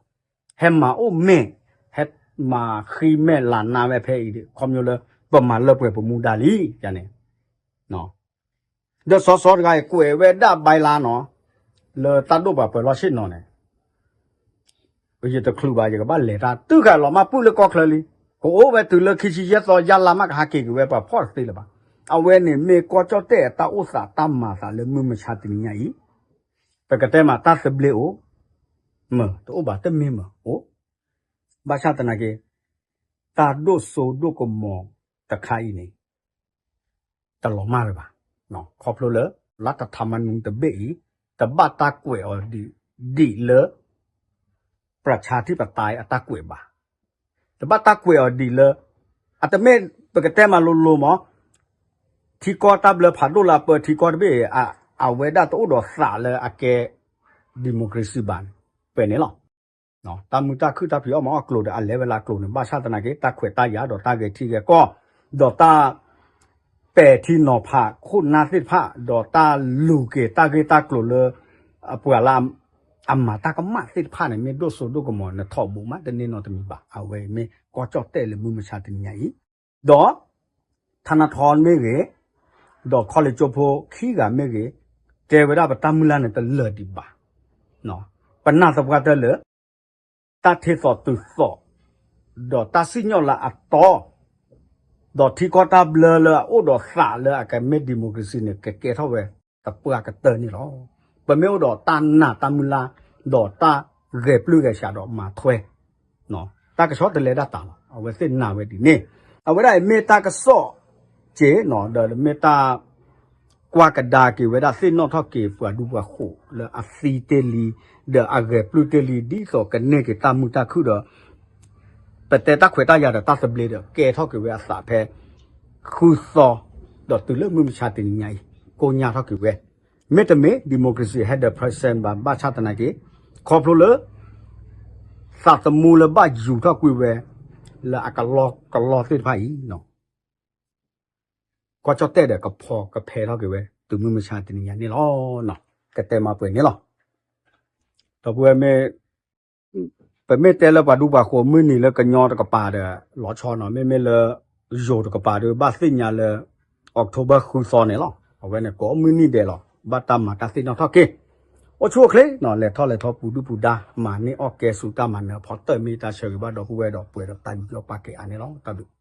ဟဲမၤအိၣ်မ့ၢ် ဟဲမၤဃံမဲာ်လၤနါဝဲဖဲအံၤ ခီဖျိလၢ ပမၤလၢပှဲၤပမူဒါလံ ယန့ၣ် ဒီးစီၤစီၤတဂၤအံၤ ကွဲးဝဲဒၣ်ဘၣ်လါနီၤ လၢတၢ်ဒိၣ်ပှၤပၢၤလီၢ်ဆ့ၣ်နီၤန့ၣ် ယတချုးဘၣ် ယကဘၣ်လဲၤတၢ် တုၤဃာ်လီၤမၢ်ပုၢ်လၢကီၢ်ချၢလံ ကအိၣ်ဝဲတုၤလၢခံဆံယဲၢ်သီ ယါလါမး ကဟးက့ၤက့ၤဝဲ ပှၤဖီၣ်တသ့လၢၤဘၣ်. အဝဲန့ၣ်မ့ၢ်ကီၢ်ကၠီၣ်တဲၣ်အတၢ်အိၣ်သးတၢ်မၤသးလၢမုၢ်မဆါတနံၤညါအံၤ ပကတဲမးတၢ်သဘျ့အိၣ် မၢ တအိၣ်ဘၣ် တမ့ၢ်မၢအိၣ် ဘၣ်ဆၣ်သနာ်က့ တၢ်ဒိၣ်စိဒိၣ်ကမီၤတခါအံၤန့ၣ် တလီၤမၢ်ဝဲဘၣ်. ခီဖျိလၢ รัฐธรรมนูญ တဘ့ၣ်အံၤ တဘၣ်တၢ်ကွဲးအီၤဒ် ဒ်လၢ ประชาธิปไตย အတၢ်ကွဲးဘၣ်. တဘၣ်တၢ်ကွဲးအီၤဒ်လၢ အတမ့ၢ် ပကတဲမးလိၤလိၤမး ထံကီၢ်တၢ်ဘျၢဖးဒိၣ်လၢအပၢထံကီၢ်တဘ့ၣ်အံၤ အဝဲဒၣ်တအိၣ်ဒီးသးလၢအကဲ democracy ဘၣ်န့ၣ် ပှဲၤန့ၣ်လီၤ. တၢ်မုာ်တၢ်ခုၣ်တၢ်ဖံးအီၣ်မၤအီၣ်ကျိၤဒီး အလဲၤဝဲလၢအကျိၤန့ၣ် ဘၣ်ဆၣ်သနာ်က့ တၢ်ခွဲးတၢ်ယာ်ဒီးတၢ်ဂဲၤထံဂဲၤကီၢ် ဒီးတၢ်ပဲာ် ပဲာ်ထံနီၤဖးခိၣ်နၢ်သ့ၣ်တဖၣ် ဒီးတၢ်လူၤက့ၤတၢ်ဂ့ၢ်တၢ်ကျိၤလၢ အပှၤလၢ အမၤတၢ်ကမၣ်သ့ၣ်တဖၣ်န့ၣ် မ့ၢ်ဒိၣ်စိဒိၣ်ကမီၤ နထီၣ်ဘူးမးတန့ၢ်နီတမံၤဘၣ်. အဝဲအံၤမ့ၢ်ကီၢ်ကၠီၣ်တဲၣ်လၢမုၢ်မဆါတနံၤညါအံၤ ဒီး ထနထီမ့ၢ်ဂ့ၤ, ဒီးခီလ့ၣ်ကၠိဖိခံဂၤမ့ၢ်ဂ့ၤ, တဲဝဲဒၣ်ပတၢ်မုၢ်လၢ်န့ၣ်တလၢာ်ဒံးဘၣ်. ပနာ်သပှၢ်တၢၢ်လၢ တၢ်ထ့သိးတုၤသိး ဒီးတၢ်စံၣ်ညီၣ်လၢအတီ ဒီးထံကီၢ်တၢ်ဘျၢလၢအအိၣ်ဒီးသးလၢအကမ့ၢ် democracy န့ၣ် ကကဲထီၣ်ဝဲသပှၢ်ကတၢၢ်န့ၣ်လီၤ. ပမ့ၢ်အိၣ်ဒီးတၢ်နာ်တၢ်မုၢ်လၢ် ဒီးတၢ်ဂဲၤပျုၢ်ဂဲၤဆှးဒီးမၤထွဲ တၢ်ကဆီတလဲဒၣ်တၢ်လီၤ. အဝဲသ့ၣ်နာ်ဝဲဒ်န့ၣ် အဝဲဒၣ်အံၤမ့ၢ်တၢ်ကစီၣ်က့ၤ ဒီးမ့ၢ်တၢ် ကွၢ်ကဒါက့ၤဝဲဒၣ်သ့ၣ်နီၣ်ထီၣ်က့ၤပှၤဒူပှၤဃိးလၢအသံတ့ၢ်လံ, ဒီးအဂဲၤပျုၢ်တ့ၢ်လံ ဒ်သိးကန့ၢ်က့ၤတၢ်မုာ်တၢ်ခုၣ်ဒီး ပတဲတၢ်ခွဲးတၢ်ယာ်ဒီးတၢ်သဘျ့ဒီး ကဲထီၣ်က့ၤဝဲအသးဖဲ ဃုသီ ဒီးတုၤလၢမုၢ်မဆါတနံၤညါအံၤ ကိညါထီၣ်က့ၤဝဲ, မ့တမ့ၢ် democracy ဟဲဒီး present ဘၣ် ဘၣ်ဆၣ်သနာ်က့ ခီဖျိလၢ သးသမူလၢဘၣ်ယူၤထီၣ်ကွံာ်ဝဲ လၢအကလီကလီသ့ၣ်တဖၣ်အံၤ ကီၢ်ကၠီၣ်တဲၣ်ဒီးကဖီကဖဲထီၣ်က့ၤဝဲ တုၤမုၢ်မဆါတနံၤညါန့ၣ်လီၤ. ကတဲမၤပှဲၤန့ၣ်လီၤ. ဒီပုၢ်ဝဲၢ်မ့ၢ် ပမ့ၢ်တဲလၢပှၤဒူပှၤဃိးမုၢ်နံၤလၢကညီတကပၤဒီး လီၤဆီနီၤ, မ့မ့ၢ်လၢ ယိၤတကပၤဒီး ဘၣ်သ့ၣ်ညါလၢ October ဃုသီန့ၣ်လီၤ. အဝဲန့ၣ်ကိးမုၢ်နံၤဒဲးလီၤ. ဘၣ်တၢ်မၤတၢ်သ့ၣ်နီၣ်ထီၣ်က့ၤ အိၣ်ဆူၣ်အိၣ်ချ့နီၤ, လဲၤထီၣ်လဲၤထီပူၤဒုၣ်ပူၤဒါ မၤန့ၢ်အီၣ်ကဲဆူတၢ်မၤနၢၤဖီတၢၢ် မ့ၢ်တၢ်ဆၢဂ့ၤဘၣ်ဒီပုၢ်ဝဲၢ်ဒီးပှဲၤဒီးတၢ်ယူးယီၣ်ပာ်ကဲအါန့ၣ်လီၤ. တၢ်ဘျုး